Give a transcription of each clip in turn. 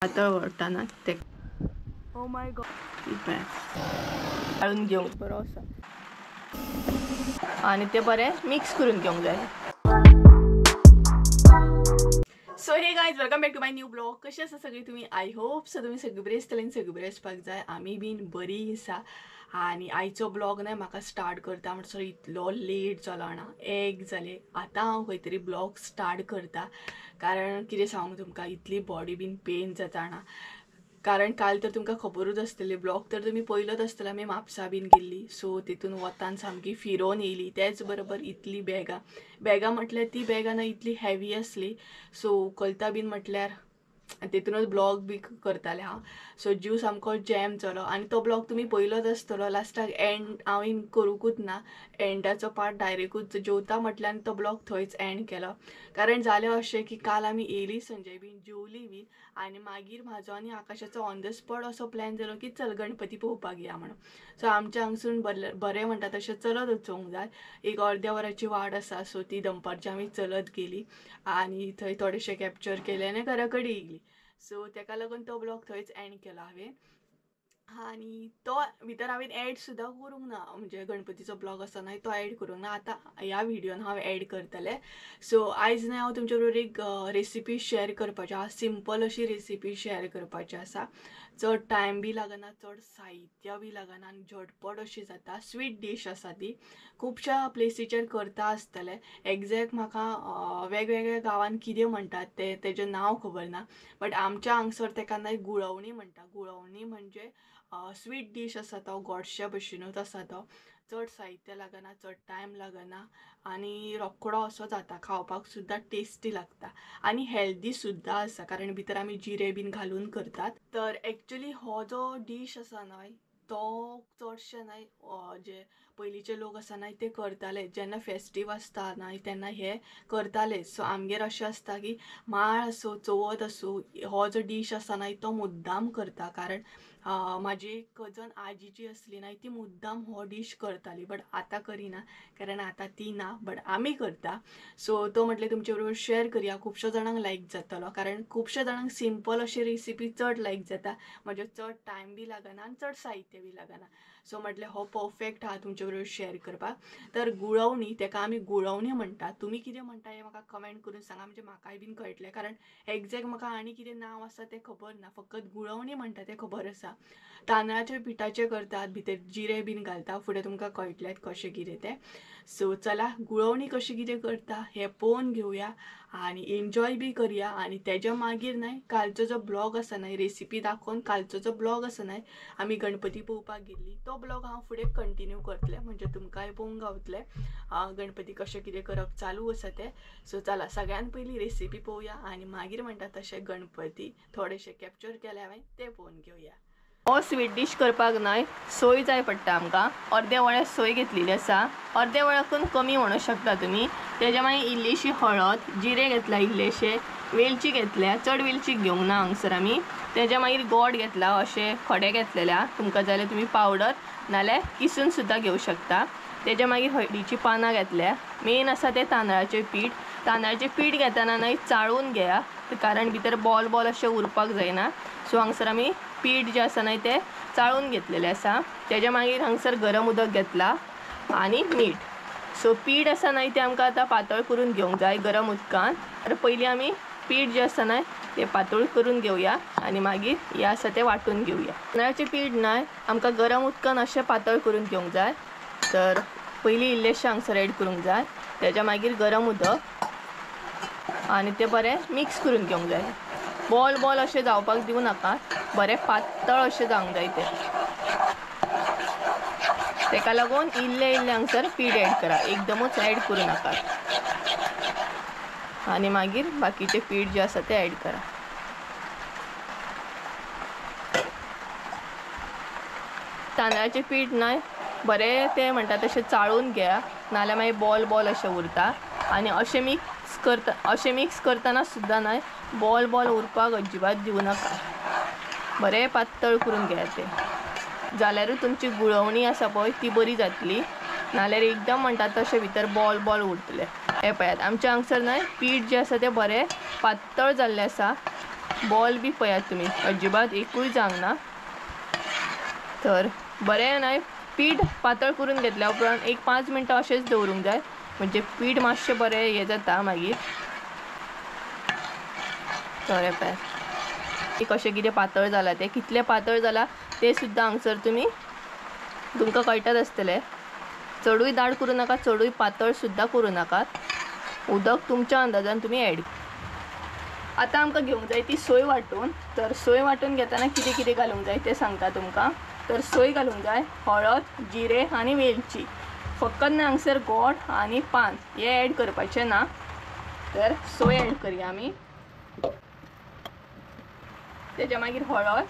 पातळ वळटाना ते Oh my God. काडून घेवंक बरो आसा आनी ते बरें मिक्स करून घेवंक जाय. So hey guys, welcome back to my new blog. कशें आसा सगळीं तुमी? I hope so तुमी सगळीं बरी आसतली आनी सगळीं बरी आसपाक जाय. आमी बीन बरी आसा. आनी आयचो ब्लॉग न्हय म्हाका स्टार्ट करता म्हणसर इतलो लेट जालो जाणा, एक जालें. आतां हांव खंय तरी ब्लॉग स्टार्ट करता, कारण कितें सांगू तुमकां, इतली बॉडी बीन पेन जाता जाणा. कारण काल तर तुमकां खबरूच आसतली, ब्लॉग तर तुमी पयलोच आसतलो, आमी म्हापसा बीन गेल्ली. सो तितून वतान सामकी फिरोन येयली. तेच बरोबर इतली बॅगां बॅगां म्हटल्यार ती बॅगां न्हय इतली हेवी आसली. सो उखलता बीन म्हटल्यार तितूनच ब्लॉग बी करतालें हांव. सो जीव सामको जॅम जालो. आनी तो ब्लॉग तुमी पयलोच आसतलो. लास्टाक एंड हांवें करूंकूच ना, एंडाचो पार्ट डायरेक्टूच जेवता म्हटल्यार आनी तो ब्लॉग थंयच एंड केलो. कारण जालें अशें की काल आमी येयली, संजय बीन जेवली बीन, आनी मागीर म्हाजो आनी आकाशाचो ऑन the spot असो प्लॅन जालो की चल गणपती पळोवपाक या म्हणून. सो आमच्या हांगसून बरें म्हणटा तशें चलत वचूंक जाय, एक अर्द्या वराची वाट आसा. सो ती दनपारची आमी चलत गेली आनी थंय थोडेशें कॅप्चर केलें आनी घरा कडेन येयली. सो तेका लागून तो ब्लॉग थंयच एंड केलो हांवें. आनी तो भितर हांवें एड सुद्दां करूंक ना, म्हणजे गणपतीचो ब्लॉग आसा न्हय तो एड करूंक ना. आतां ह्या व्हिडियोन हांव एड करतलें. सो आयज न्हय हांव तुमच्या बरोबर एक रेसिपी शेअर करपाची आसा, सिंपल अशी रेसिपी शेअर करपाची आसा. चड टायम बी लागना, चड साहित्य बी लागना आनी झटपट अशी जाता. स्वीट डीश आसा ती, खुबश्या प्लेसीचेर करता आसतले. एग्जॅक्ट म्हाका वेगवेगळ्या गांवान कितें म्हणटात तें तेजें नांव खबर ना, बट आमच्या हांगसर तेका न्हय गुळवणी म्हणटा. गुळवणी म्हणजे स्वीट डीश आसा तो, गोडश्या भशेनूच आसा तो. चड साहित्य लागना, चड टायम लागना आनी रोकडो असो जाता. खावपाक सुद्दां टेस्टी लागता आनी हेल्दी सुद्दां आसा, कारण भितर आमी जिरे बीन घालून करतात. तर एक्चुली हो जो डीश आसा न्हय तो चडशे न्हय जे पयलींचे लोक आसा न्हय ते करताले. जेन्ना फेस्टीव आसता न्हय तेन्ना हे करताले. सो आमगेर अशें आसता की माळ आसूं, चवथ आसूं, हो जो डीश आसा न्हय तो मुद्दाम करता. कारण म्हाजी कजन आजी जी आसली न्हय ती मुद्दाम हो डीश करताली, बट आतां करिना कारण आतां ती ना, बट आमी करता. सो तो म्हटलें तुमचे बरोबर शेअर करया, खुबश्या जाणांक लायक जातलो, कारण खुबश्या जाणांक सिंपल अशी रेसिपी चड लायक जाता, म्हणजे चड टायम बी लागना आनी चड साहित्य बी लागना. सो म्हटलें हो परफेक्ट आहा तुमचे बरोबर शेअर करपाक. तर गुळवणी, तेका आमी गुळवणी म्हणटा, तुमी कितें म्हणटा हें म्हाका कमेंट करून सांगा, म्हणजे म्हाकाय बीन कळटलें. कारण एग्जॅक्ट म्हाका आनी कितें नांव आसा तें खबर ना, फकत गुळवणी म्हणटा तें खबर आसा. तांदळाच्या पिठाचें करतात, भितर जिरे बीन घालता, फुडें तुमकां कळटलें कशें कितें तें. सो चला गुळवणी कशी कितें करता हें पळोवन घेवया आनी एन्जॉय बी करया. आनी तेज्या मागीर न्हय कालचो जो ब्लॉग आसा न्हय, रेसिपी दाखोवन कालचो जो ब्लॉग आसा न्हय, आमी गणपती पळोवपाक गेल्ली, तो ब्लॉग हांव फुडें कंटिन्यू करतलें, म्हणजे तुमकांय पळोवंक गावतलें गणपती कशें कितें करप चालू आसा तें. सो चला सगळ्यान पयलीं रेसिपी पळोवया आनी मागीर म्हणटा तशें गणपती थोडेशे कॅप्चर केले हांवें ते पळोवन घेवया. हो स्वीट डीश करपाक न्हय सोय जाय पडटा आमकां. अर्दे वळे सोय घेतलेली आसा, अर्दे वळ्याकून कमी म्हणू शकता तुमी. तेज्या मागीर इल्लीशी हळद, जिरे घेतला इल्लेशे, वेलची घेतल्या, चड वेलची घेवंक ना हांगसर आमी. तेज्या मागीर गोड घेतला, अशे खडे घेतलेल्या, तुमकां जाल्यार तुमी पावडर नाल्यार किसून सुद्दां घेवं शकता. तेज्या मागीर हळदीची पानां घेतल्या. मेन आसा तें तांदळाचें पीठ. तांदळाचें पीठ घेतना न्हय चाळून घेया, कारण भितर बॉल बॉल अशें उरपाक जायना. सो हांगसर आमी पीठ जें आसा न्हय तें चाळून घेतलेलें आसा. तेज्या मागीर हांगसर गरम उदक घेतला आनी मीठ. सो पीठ आसा न्हय तें आमकां आतां पातळ करून घेवंक जाय गरम उदकान. तर पयलीं आमी पीठ जें आसा न्हय तें पातळ करून घेवया आनी मागीर हें आसा तें वांटून घेवया. तांदळाचें पीठ न्हय आमकां गरम उदकान अशें पातळ करून घेवंक जाय. तर पयलीं इल्लेशें हांगसर एड करूंक जाय, तेज्या मागीर गरम उदक आनी तें बरें मिक्स करून घेवंक जाय. बॉल बॉल अशें जावपाक दिवं नाका, बरें पातळ अशें जावंक जाय तें. तेका लागून इल्लें इल्लें हांगसर पीठ एड करा, एकदमूच एड करूं नाका. आनी मागीर बाकीचें पीठ जें आसा तें एड करा. तांदळाचें पीठ न्हय बरें तें म्हणटा तशें चाळून घेया, नाल्यार मागीर बॉल बॉल अशें उरता. आनी अशें मिक्स करता, अशें मिक्स करतना सुद्दां न्हय बॉल बॉल उरपाक अजिबात दिवं नाका, बरें पातळ करून घेया तें. जाल्यारूच तुमची गुळवणी आसा पळय ती बरी जातली, नाल्यार एकदम म्हणटा तशें भितर बॉल बॉल उरतले. हें पळयात आमच्या हांगसर न्हय पीठ जें आसा तें बरें पातळ जाल्लें आसा. बॉल बी पळयात तुमी अजिबात एकूय जावंक ना. तर बरें न्हय पीठ पातळ करून घेतल्या उपरांत एक 5 मिनटां अशेंच दवरूंक जाय, म्हणजे पीठ मातशें बरें हें जाता मागीर. तर हें पळयात कशें कितें पातळ जालां तें, कितलें पातळ जालां तें सुद्दां हांगसर तुमी तुमकां कळटात आसतलें. चडूय दाट करूं नाका, चडूय पातळ सुद्दां करूं नाकात. उदक तुमच्या अंदाजान तुमी एड. आतां आमकां घेवंक जाय ती सोय वांटून. तर सोय वांटून घेतना कितें कितें घालूंक जाय तें सांगता तुमकां. तर सोय घालूंक जाय हळद, जिरें आनी वेलची. फकत न्हय हांगसर गोड आनी पान हें एड करपाचें ना. तर सोय एड करया आमी, तेच्या मागीर हळद,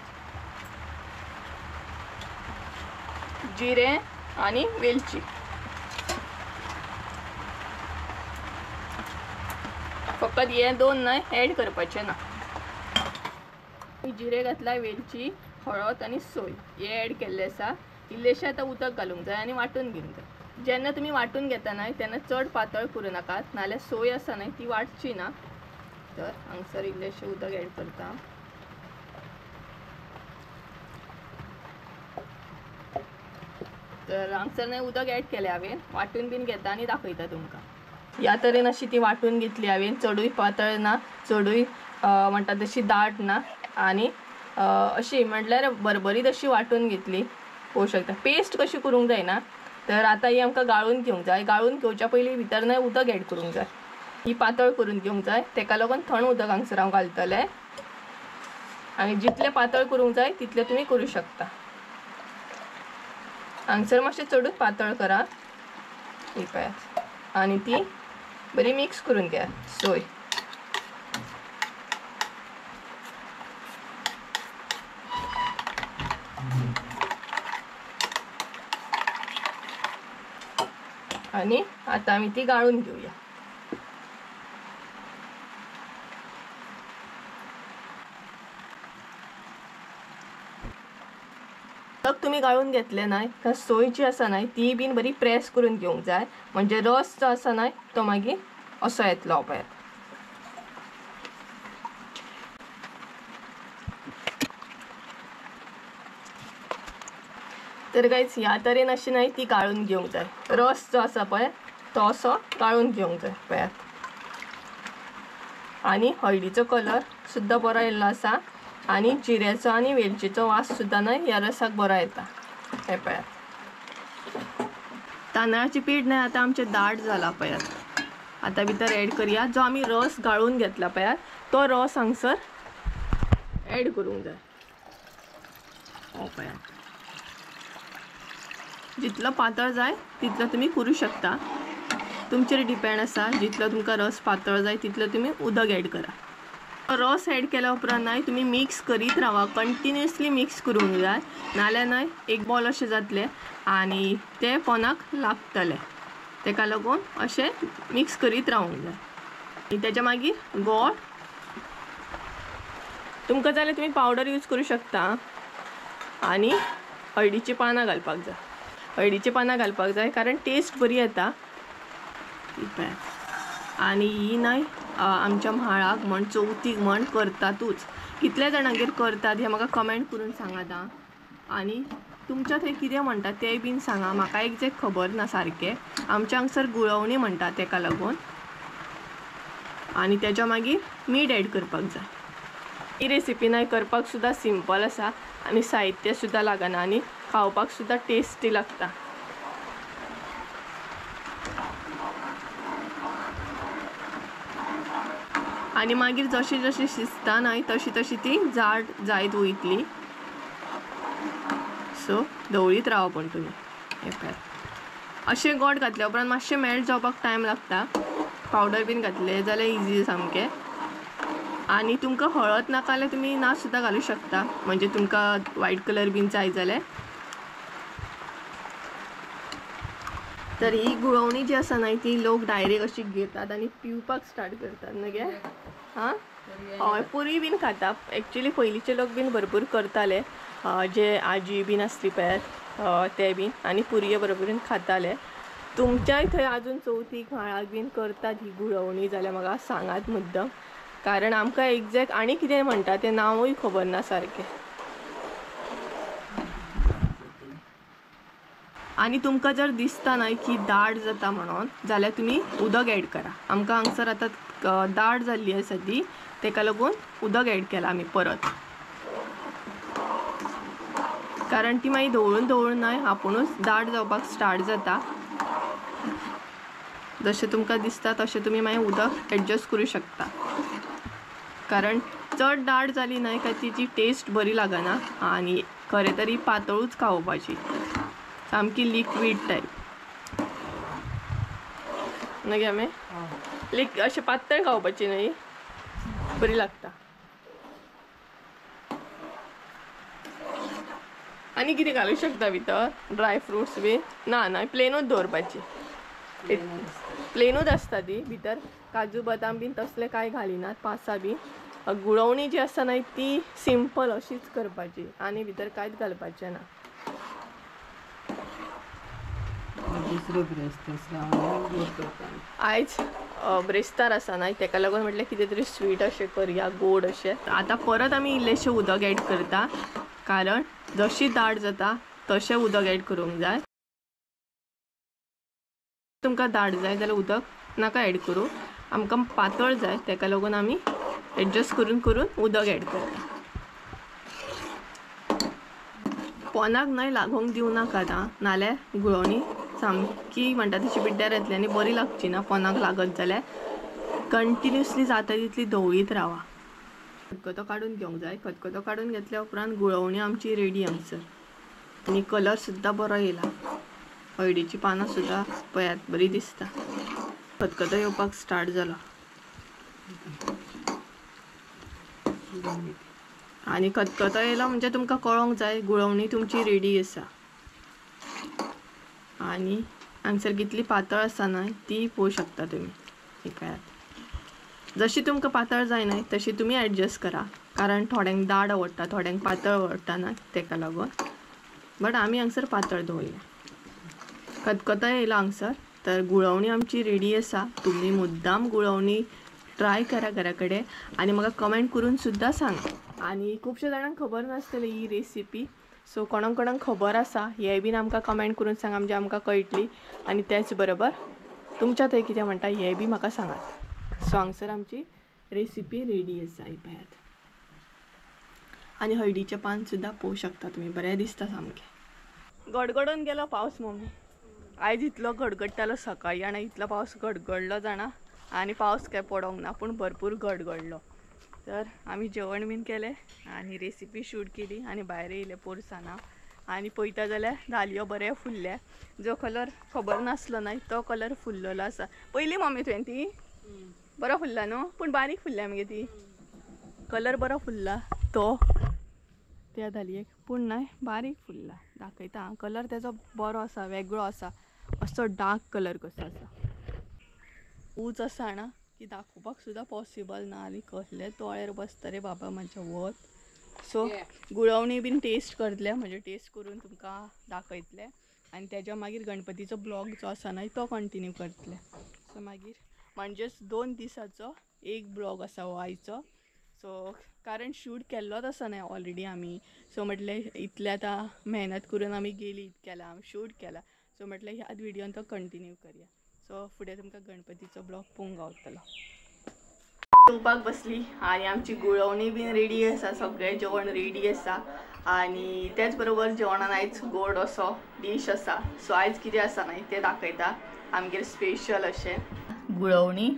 जिरें आनी वेलची. फकत हे 2 न्हय एड करपाचें ना. जिरें घातला, वेलची, हळद आनी सोय हे एड केल्ले आसा. इल्लेशें आतां उदक घालूंक जाय आनी वांटून घेवंक जाय. जेन्ना तुमी वांटून घेता न्हय तेन्ना चड पातळ करूं नाकात, नाल्यार सोय आसा न्हय ती वांटची ना. तर हांगसर इल्लेशें उदक एड करता. तर हांगसर न्हय उदक एड केलें हांवें, वांटून बीन घेता आनी दाखयता तुमकां. ह्या तरेन अशी ती वांटून घेतली हांवें, चडूय पातळ ना, चडूय म्हणटा तशी दाट ना, आनी अशी म्हटल्यार बरबरीत अशी वांटून घेतली. पळोवंक शकता पेस्ट कशी करूंक जायना. तर आतां ही आमकां गाळून घेवंक जाय. गाळून घेवच्या पयलीं भितर न्हय उदक एड करूंक जाय. ही पातळ करून घेवंक जाय, तेका लागून थंड उदक हांगसर हांव घालतलें. आनी जितलें पातळ करूंक जाय तितलें तुमी करूं शकता. हांगसर मातशें चडूच पातळ करा. ही पळयात आनी ती बरी मिक्स करून घ्या सोय. आनी आतां आमी ती गाळून घेवया. उदक तुमी गाळून घेतलें न्हय तर सोय जी आसा न्हय ती बीन बरी प्रेस करून घेवंक जाय, म्हणजे रस जो आसा न्हय तो मागीर असो येतलो पळयात. तर गायज ह्या तरेन अशी न्हय ती गाळून घेवंक जाय. रस जो आसा पळय तो असो गाळून घेवंक जाय पळयात. आनी हळदीचो कलर सुद्दां बरो येयल्लो आसा आनी जिऱ्याचो आनी वेलचीचो वास सुद्दां न्हय ह्या रसाक बरो येता. हें पळयात तांदळाची पीठ न्हय आतां आमचें दाट जाला पळयात. आतां भितर एड करया जो आमी रस गाळून घेतला पळयात तो रस हांगसर एड करूंक जाय. हो पळयात जितलो पातळ जाय तितलो तुमी करूं शकता, तुमचेर डिपेंड आसा. जितलो तुमकां रस पातळ जाय तितलो तुमी उदक एड करा. रस एड केल्या उपरांत न्हय तुमी मिक्स करीत रावा, कंटिन्युअसली मिक्स करूंक जाय, नाल्यार न्हय एक बॉल अशें जातलें आनी तें पोनाक लागतलें. तेका लागून अशें मिक्स करीत रावूंक जाय. आनी तेच्या मागीर गोड तुमकां जाल्यार तुमी पावडर यूज करूं शकता. आनी हळदीचीं पानां घालपाक जाय. हळदीचीं पानां घालपाक जाय कारण टेस्ट बरी येता. आनी ही न्हय आमच्या म्हाळाक म्हण चवथीक म्हण करतातूच. कितल्या जाणांगेर करतात हें म्हाका कमेंट करून सांगात. आनी तुमच्या थंय कितें म्हणटा तेंय बीन सांगा, म्हाका एग्जॅक्ट खबर ना सारकें. आमच्या हांगसर गुळवणी म्हणटा तेका लागून. आनी तेच्या मागीर मीठ एड करपाक जाय. ही रेसिपी न्हय करपाक सुद्दां सिंपल आसा आनी साहित्य सुद्दां लागना आनी खावपाक सुद्दां टेस्टी लागता. आनी मागीर जशें जशें शिजता न्हय तशी तशी ती जाड जायत वयतली. सो धवळीत रावा पण तुमी. हें पळयात अशें गोड घातल्या उपरांत मातशें मेल्ट जावपाक टायम लागता. पावडर बीन घातलें जाल्यार इजी सामकें. आनी तुमकां हळद नाका जाल्यार तुमी ना सुद्दां घालूं शकता, म्हणजे तुमकां वायट कलर बीन जाय जाल्यार. तर ही गुळवणी जी आसा न्हय ती लोक डायरेक्ट अशी घेतात आनी पिवपाक स्टार्ट करतात न्हय गे. हां हय पुरी बीन खाता. एक्चुली पयलींचे लोक बीन भरपूर करताले, जे आजी बीन आसली पळयात ते बीन, आनी पुरये बरोबर खाताले. तुमच्याय थंय आजून चवथीक म्हाळाक बीन करतात ही गुळवणी जाल्यार म्हाका सांगात मुद्दम. कारण आमकां एग्जॅक्ट आनी कितें म्हणटा तें नांवूय खबर ना सारकें. आनी तुमकां जर दिसता न्हय की दाट जाता म्हणून जाल्यार तुमी उदक एड करा. आमकां हांगसर आतां दाट जाल्ली आसा ती, तेका लागून उदक एड केलां आमी परत, कारण ती मागीर धवळून धवळून न्हय आपुणूच दाट जावपाक स्टार्ट जाता. जशें तुमकां दिसता तशें तुमी मागीर उदक एडजस्ट करूं शकता, कारण चड दाट जाली न्हय काय तिची टेस्ट बरी लागना आनी खरें तरी पातळूच खावपाची, सामकी लिक्वीड टायप. मागीर आमी अशें पातळ खावपाची न्हय, बरी लागता. आनी कितें घालूं शकता भितर, ड्राय फ्रुट्स बी? ना ना, प्लेनूच दवरपाची, प्लेनूच आसता ती. भितर काजू बदाम बीन तसले कांय घालिनात, पासां बी. गुळवणी जी आसता न्हय ती सिंपल अशीच करपाची आनी भितर कांयच घालपाचें ना. आयज ब्रेस्तार आसा न्हय, तेका लागून म्हटलें कितें तरी स्वीट अशें करया, गोड अशें. आतां परत आमी इल्लेशें उदक एड करता, कारण जशी दाट जाता तशें उदक एड करूंक जाय. तुमकां दाट जाय जाल्यार उदक नाका एड करूं, आमकां पातळ जाय तेका लागून आमी एडजस्ट करून करून उदक एड करता. पोनाक न्हय लागूंक दिवं नाका आतां, नाल्यार गुळवणी सामकी म्हणटा तशी पिड्ड्यार येतली आनी बरी लागची ना. पोनाक लागत जाल्यार कंटिन्युअसली जाता तितली धवळीत रावा. खतखतो काडून घेवंक जाय. खतखतो काडून घेतल्या उपरांत गुळवणी आमची रेडी हांगसर, आनी कलर सुद्दां बरो येयला. हळदीची पानां सुद्दां पळयात बरी दिसता. खतखतो येवपाक स्टार्ट जालो आनी खतखतो येयलो म्हणजे तुमकां कळोंक जाय गुळवणी तुमची रेडी आसा. आनी हांगसर कितली पातळ आसा न्हय ती पळोवंक शकता तुमी. ही पळयात, जशी तुमकां पातळ जाय न्हय तशी तुमी एडजस्ट करा, कारण थोड्यांक दाट आवडटा, थोड्यांक पातळ आवडटा न्हय, तेका लागून. बट आमी हांगसर पातळ दवरलें. खतखतो येयलो हांगसर, तर गुळवणी आमची रेडी आसा. तुमी मुद्दाम गुळवणी ट्राय करा घरा कडेन आनी म्हाका कमेंट करून सुद्दां सांगा. आनी खुबश्या जाणांक खबर नासतली ही रेसिपी, सो कोणाक कोणाक खबर आसा हें बीन आमकां कमेंट करून सांगा, म्हणजे आमकां कळटली. आनी तेच बरोबर तुमच्या थंय कितें म्हणटा हें बी म्हाका सांगात. सो हांगसर आमची रेसिपी रेडी आसा, ही पळयात. आनी हळदीचें पान सुद्दां पळोवंक शकता तुमी, बरें दिसता सामकें. गडगडून गेलो पावस मम्मी आयज, इतलो गडगडटालो सकाळी आनी इतलो पावस गडगडलो जाणा, आनी पावस काय पडोंक ना पूण भरपूर गडगडलो. तर आमी जेवण बीन केलें आनी रेसिपी शूट केली आनी भायर येयले पोरसाना. आनी पळयता जाल्यार धालयो बरे फुल्ले, जो कलर खबर नासलो न्हय तो कलर फुल्लेलो आसा. पयली मम्मी तुवें ती बरो फुल्ला न्हू, पूण बारीक फुल्ल्या मगे ती, कलर बरो फुल्ला तो त्या धालयेक, पूण न्हय बारीक फुल्ला. दाखयता कलर तेजो बरो आसा, वेगळो आसा, असो डार्क कलर कसो आसा. ऊंच आसा ना की दाखोवपाक सुद्दां पॉसिबल ना, आनी कसले दोळ्यार बसता रे बाबा म्हाज्या वत. सो गुळवणी बीन टेस्ट करतले, म्हणजे टेस्ट करून तुमकां दाखयतले, आनी तेज्या मागीर गणपतीचो ब्लॉग जो आसा न्हय तो कंटिन्यू करतले. सो मागीर म्हणजेच 2 दिसाचो एक ब्लॉग आसा हो आयचो. सो कारण शूट केल्लोच आसा न्हय ऑलरेडी आमी, सो म्हटलें इतलें आतां मेहनत करून आमी गेली इतक्या लांब शूट केला, सो म्हटलें ह्याच व्हिडियोन तो कंटिन्यू करया. सो फुडें तुमकां गणपतीचो ब्लॉग पळोवंक गावतलो. जेवपाक बसली आनी आमची गुळवणी बीन रेडी आसा, सगळें जेवण रेडी आसा. आनी तेच बरोबर जेवणान आयज गोड असो डीश आसा. सो आयज कितें आसा न्हय तें दाखयता, आमगेर स्पेशल अशें. गुळवणी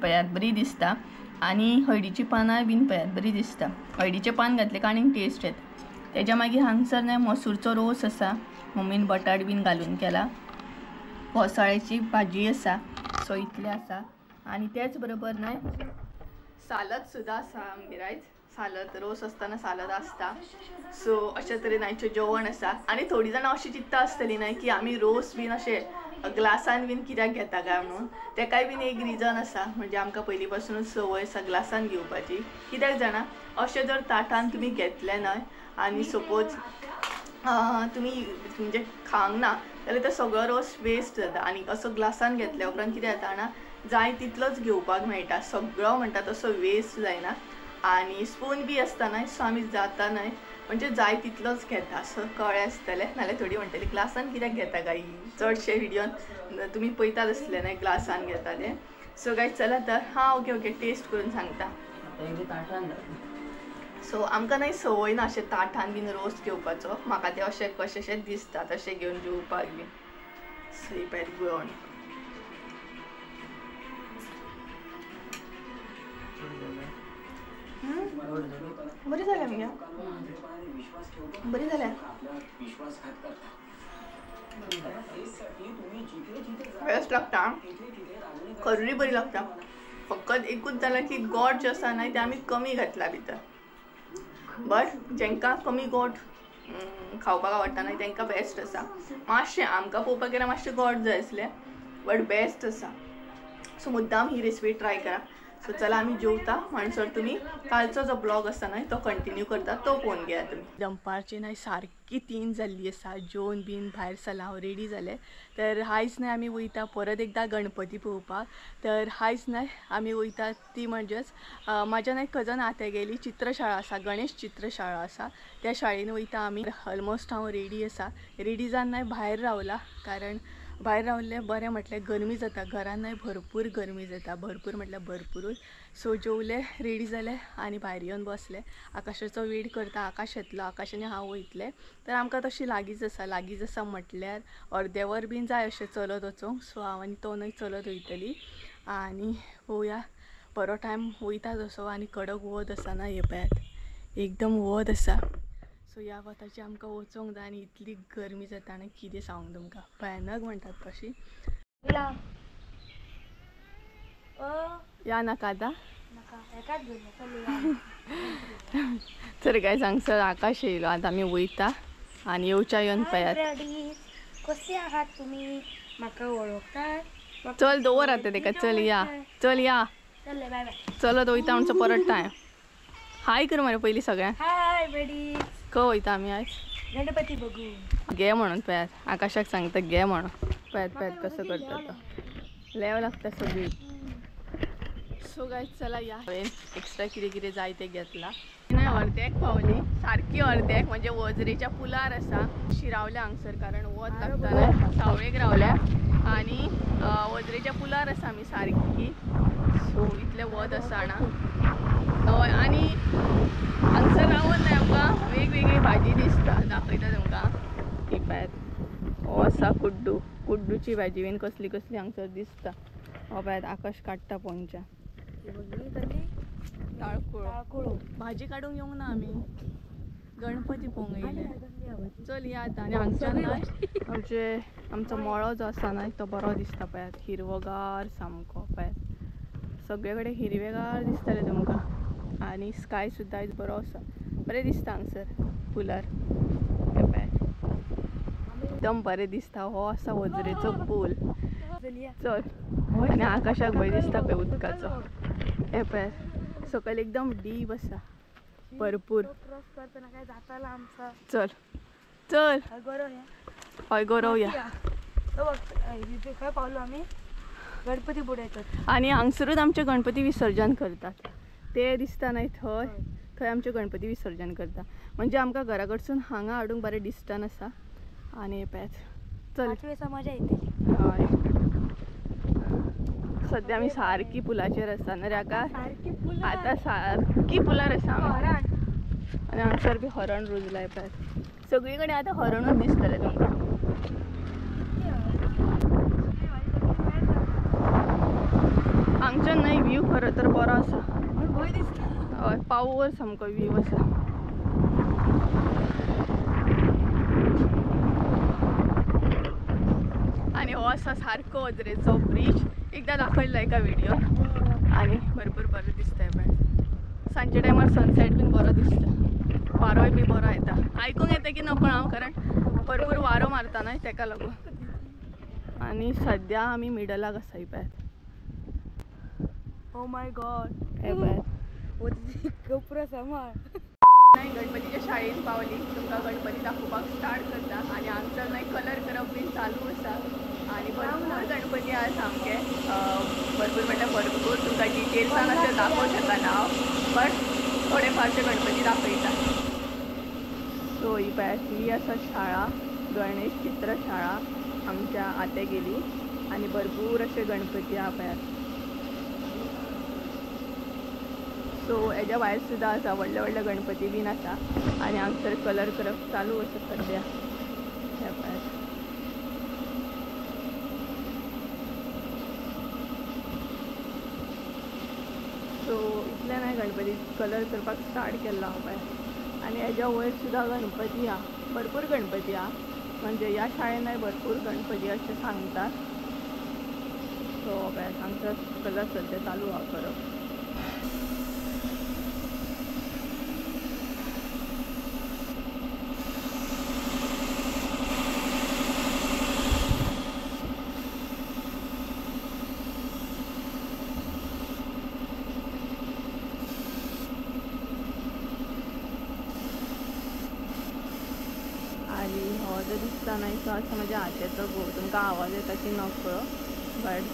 पळयात बरी दिसता आनी हळदीची पानां बीन पळयात बरी दिसता. हळदीचें पान घातलें काय आनीक टेस्ट येता. तेज्या मागीर हांगसर न्हय मसूरचो रोस आसा, मम्मीन बटाट बीन घालून केला, घोसाळ्याची भाजी आसा. सो इतलें आसा. आनी तेच बरोबर न्हय सालद सुद्दां आसा आमगेर आयज. सालद रोस आसतना सालद आसता. सो अशे तरेन आयचें जेवण आसा. आनी थोडीं जाणां अशीं चिंत्ता आसतलीं न्हय की आमी रोस बीन अशें ग्लासान बीन कित्याक घेता काय म्हणून, तेकाय बीन एक रिजन आसा. म्हणजे आमकां पयलीं पासुनूच संवय आसा ग्लासान घेवपाची. कित्याक जाणा, अशें जर ताटान तुमी घेतलें न्हय आनी सपोज तुमी म्हणजे खावंक ना जाल्यार तो सगळो रोस वेस्ट जाता. आनी असो ग्लासान घेतल्या उपरांत कितें जाता जाणा, जाय तितलोच घेवपाक मेळटा, सगळो म्हणटा तसो वेस्ट जायना. आनी स्पून बी आसता न्हय, सो आमी जाता न्हय म्हणजे जाय तितलोच घेता, सो कळ्ळें आसतलें. नाल्यार थोडी म्हणटली ग्लासान कित्याक घेता काय, चडशे व्हिडियोन तुमी पळयतात आसले न्हय ग्लासान घेता ते. सो गायज चला तर, हां ओके ओके टेस्ट करून सांगता. सो आमकां न्हय संवय ना अशें ताटान बीन रोस घेवपाचो, म्हाका तें अशें कशेंशें दिसता तशें घेवन जेवपाक बीन. सो ही पळयात गुळवणी. बरी जाल्या मगे, बरी जाल्या. बेस्ट लागता, खरी बरी लागता. फकत एकूच जालां की गोड जे आसा न्हय ते आमी कमी घातला भितर, बट जेंकां कमी गोड खावपाक आवडटा न्हय तेंकां बेस्ट आसा. मातशें आमकां पळोवपाक गेल्यार मातशें गोड जाय आसलें, बट बेस्ट आसा. सो मुद्दाम ही रेसिपी ट्राय करा. सो चला आमी जेवता म्हणसर तुमी कालचो जो ब्लॉग आसा न्हय तो कंटिन्यू करता, तो पळोवन घेया तुमी. दनपारची न्हय सारकी 3 जाल्ली आसा, जेवन बीन भायर सरला हांव, रेडी जालें. तर आयज न्हय आमी वयता परत एकदां गणपती पळोवपाक. तर आयज न्हय आमी वयता ती म्हणजेच म्हाज्या न्हय कजन आत्यागेली चित्रशाळा आसा, गणेश चित्रशाळा आसा, त्या शाळेन वयता आमी. ऑलमोस्ट हांव रेडी आसा. रेडी जावन न्हय भायर रावला, कारण भायर रावल्लें बरें म्हटल्यार गरमी जाता घरान न्हय, भरपूर गरमी जाता, भरपूर म्हटल्यार भरपूरूच. सो जेवले, रेडी जाले आनी भायर येवन बसले. आकाशाचो वेट करता, आकाश येतलो, आकाश आनी हांव वयतले. तर आमकां तशी लागींच आसा, लागींच आसा म्हटल्यार अर्दें वर बीन जाय अशें चलत वचूंक. सो हांव आनी तो न्हय चलत वयतली आनी पळोवया बरो टायम वयता तसो. आनी कडक वत आसा ना, हे पळयात एकदम वत आसा. सो ह्या वताची आमकां वचोंक जाय आनी इतली गरमी जाता आनी कितें सांगू तुमकां, भयानक म्हणटात तशी. या नाका आतां तर काय सांगसर आकाश येयलो, आतां आमी वयता आनी येवच्या येवन पळयात. कशे आहात तुमी, म्हाका वळखतात? चल दवर आतां तेका, चल या, चल या, चलत वयता म्हणचो परत टायम. हाय कर मरे पयलीं सगळ्यांक. हाय बडी, खंय वयता आमी आयज? गणपती बघू. घे म्हणून पळयात, आकाशाक सांगता घे म्हणून. पळयात पळयात कसो करता तो, लेव लागता सगळी. सो गायज चला या, हांवें एक्स्ट्रा कितें कितें जाय तें घेतलां. न्हय अर्द्याक पावली, सारकी अर्द्याक, म्हणजे वजरेच्या पुलार आसा. शिरावल्या हांगसर कारण वत लागता न्हय, सावळेक रावल्या आनी वजरेच्या पुलार आसा आमी सारकी. सो इतलें वत आसा ना. हय, आनी हांगसर रावन न्हय आमकां वेगवेगळी भाजी दिसता, दाखयता तुमकां. ही पळयात, हो आसा कुड्डू, कुड्डूची भाजी बीन कसली कसली हांगसर दिसता. हो पळयात आकाश काडटा पोंच्या ताळकुळो. भाजी काडूंक येवंक ना आमी, गणपती पळोवंक येयले. चल या आतां. आनी हांगच्यान न्हय आमचे आमचो मळो जो आसा न्हय तो बरो दिसता पळयात, हिरवोगार सामको. पळयात सगळे कडेन हिरवेगार दिसतलें तुमकां. आनी स्काय सुद्दां आयज बरो आसा, बरें दिसता हांगसर पुलार. एकदम बरें दिसता. हो आसा वजरेचो पूल. चल आनी आकाशाक भंय दिसता पळय उदकाचो. हे पळय सकयल एकदम डीप आसा भरपूर. चल चल हय गरोवया. गणपती बुडयतात आनी हांगसरूच आमचे गणपती विसर्जन करतात, ते दिसता न्हय थंय, थंय आमचे गणपती विसर्जन करता. म्हणजे आमकां घरा कडसून हांगा हाडूंक बरें डिस्टन्स आसा. आनी पळयात चल मजा येते. हय सद्या आमी सारकी पुलाचेर आसा न्हय रे आकाश, आतां सारकी पुलार आसा आमी. आनी हांगसर बी हरण रुजलाय पळयात, सगळी कडेन आतां हरणूच दिसतलें तुमकां. हांगच्यान न्हय व्यू खरो तर बरो आसा, हय पावर सामको व्यू आसा. आनी हो आसा सारको वजरेचो ब्रीज, एकदां दाखयल्लो एका व्हिडियो. आनी भरपूर बरें दिसता पळय, सांजच्या टायमार सनसेट बीन बरो दिसता, वारोय बी बरो येता. आयकूंक येता की नकळो हांव, कारण भरपूर वारो मारता न्हय तेका लागून. आनी सद्या आमी मिडलाक आसा पळयात. ओ my God, हे पळयात कपरो सांबाळ. गणपतीच्या शाळेन पावली, तुमकां गणपती दाखोवपाक स्टार्ट करता. आनी हांगसर न्हय कलर करप बीन चालू आसा. आनी भरपूर गणपती आसा सामके, भरपूर रिल्सान अशें दाखोवंक शकना हांव, बट थोडे फारशे गणपती दाखयता. सो ही पळय ही आसा शाळा, गणेश चित्र शाळा आमच्या आते गेली आनी भरपूर अशे गणपती आहा पळयात. सो हेज्या भायर सुद्दां आसा व्हडले व्हडले गणपती बीन आसा आनी हांगसर कलर करप चालू आसा सद्या. हे पळयात. सो इतल्यान हांवें गणपती कलर करपाक स्टार्ट केल्लो हांव पळय. आनी हेज्या वयर सुद्दां गणपती आहा, भरपूर गणपती आहा, म्हणजे ह्या शाळेन भरपूर गणपती अशें सांगतात. सो पळय हांगसर कलर सद्या चालू आहा करप. आनी हो जो दिसता न्हय तो आसा म्हज्या आत्याचो घोव. तुमकां आवाज येता की नकळो, बट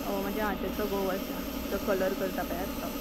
हो म्हज्या आत्याचो घोव आसा, तो कलर करता पळयात तो.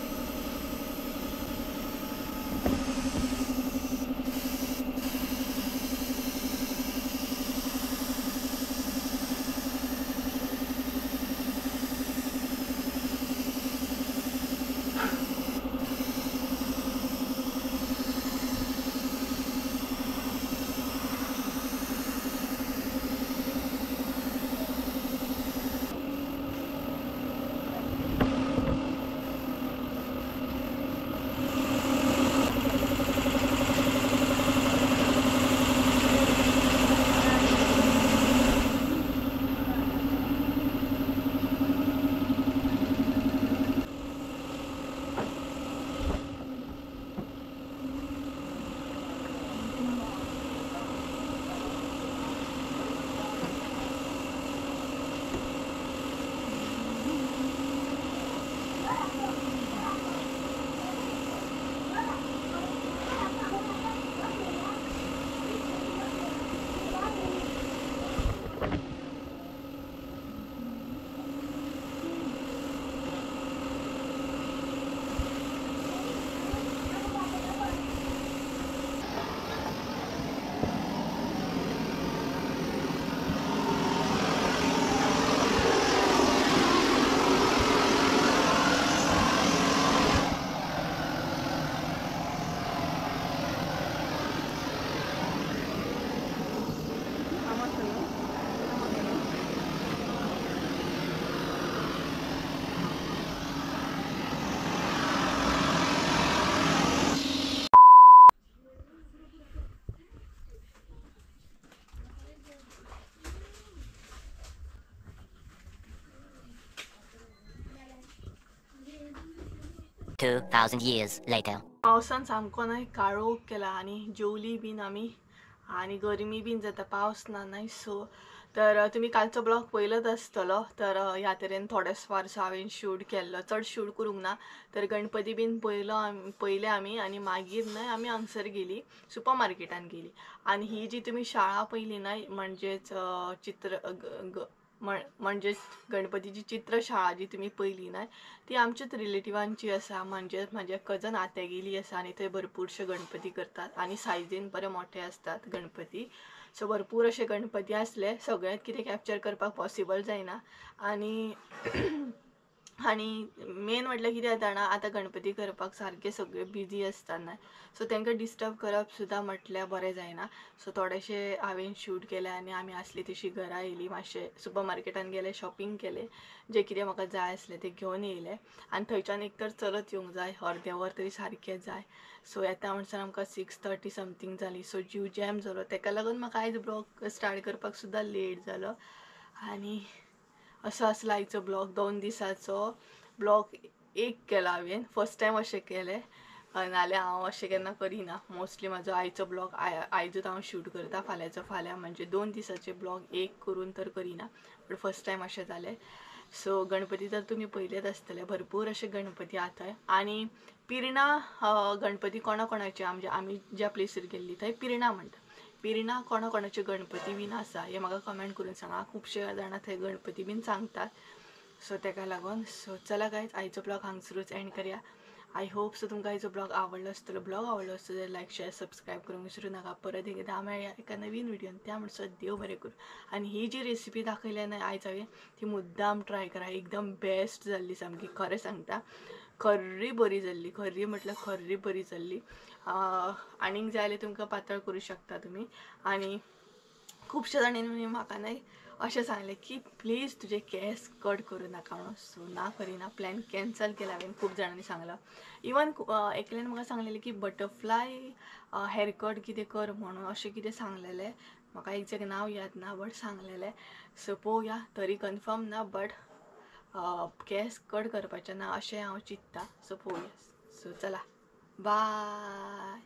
$2,000 years later. पावसान सामको न्हय काळोख केला आनी जेवली बीन आमी आनी गरमी बीन जाता, पावस ना न्हय. सो तर तुमी कालचो ब्लॉग पळयलोच आसतलो. तर ह्या तरेन थोडेच फारसो हांवें शूट केल्लो, चड शूट करूंक ना. तर गणपती बीन पळयलो पळयले आमी आनी मागीर न्हय आमी हांगसर गेली सुपर मार्केटान गेली. आनी ही जी तुमी शाळा पळयली न्हय म्हणजेच चित्र म्हणजेच गणपतीची चित्रशाळा जी तुमी पळयली न्हय ती आमच्याच रिलेटिवांची आसा, म्हणजेच म्हाज्या कजन आत्यागेली आसा आनी थंय भरपूरशे गणपती करतात आनी सायजीन बरे मोठे आसतात गणपती. सो भरपूर अशे गणपती आसले, सगळ्यांत कितें कॅप्चर करपाक पॉसिबल जायना. आनी आनी मेन म्हटल्यार कितें जाता जाणा, आतां गणपती करपाक सारके सगळे बिजी आसता न्हय, सो तांकां डिस्टर्ब करप सुद्दां म्हटल्यार बरें जायना. सो थोडेशे हांवें शूट केले आनी आमी आसली तशी घरा येयली, मातशें सुपर मार्केटान गेले, शॉपिंग केलें, जें कितें म्हाका जाय आसलें तें घेवन येयलें. आनी थंयच्यान एक तर चलत येवंक जाय, अर्दें वर तरी सारकें जाय. सो येता म्हणसर आमकां 6:30 समथींग जाली. सो जीव जॅम जालो, तेका लागून म्हाका आयज ब्लॉग स्टार्ट करपाक सुद्दां लेट जालो. आनी असो आसलो आयचो ब्लॉग, 2 दिसाचो ब्लॉग एक केला हांवें, फर्स्ट टायम अशें केलें, नाल्यार हांव अशें केन्ना करिना. मोस्टली म्हाजो आयचो ब्लॉग आयजूच हांव शूट करता, फाल्यांचो फाल्यां, म्हणजे 2 दिसाचे ब्लॉग एक करून तर करिना, बट फर्स्ट टायम अशें जालें. सो गणपती तर तुमी पळयलेच आसतले, भरपूर अशे गणपती आतां. आनी पिर्णा गणपती कोणा कोणाचे, म्हणजे आमी ज्या प्लेसीर गेल्ली थंय पिर्णा म्हणटा, पिर्णा कोणा कोणाचे गणपती बीन आसा हें म्हाका कमेंट करून सांगा. खुबशे जाणां थंय गणपती बीन सांगतात. सो तेका लागून सो चला गायज आयचो ब्लॉग हांगसरूच एंड करया. I hope so तुमकां आयचो ब्लॉग आवडलो आसतलो. ब्लॉग आवडलो आसतो जाल्यार लायक शेअर सबस्क्रायब करूंक विसरूं नाका. परत एकदां मेळया एका नवीन व्हिडियोन. त्या म्हणसर देव बरें करूं. आनी ही जी रेसिपी दाखयल्या न्हय आयज हांवें ती मुद्दाम ट्राय करा, एकदम बेस्ट जाल्ली सामकी, खरें सांगता, खर्री बरी जाल्ली, खर्री म्हटल्यार खर्री बरी जाल्ली. आनीक जाय जाल्यार तुमकां पातळ करूं शकता तुमी. आनी खुबश्या जाणांनी म्हाका न्हय अशें सांगलें की प्लीज तुजे केंस कट करूं नाका म्हणून. सो ना करिना, प्लॅन कॅन्सल केला हांवें. खूब जाणांनी सांगलां, इवन एकल्यान म्हाका सांगलेलें की बटरफ्लाय हेअर कट कितें कर म्हणून, अशें कितें सांगलेलें, म्हाका एग्जॅक्ट नांव याद ना बट सांगलेलें. सो पळोवया, तरी कन्फर्म ना बट केंस कट करपाचें ना अशें हांव चिंत्ता. सो पळोवया. सो चला बाय.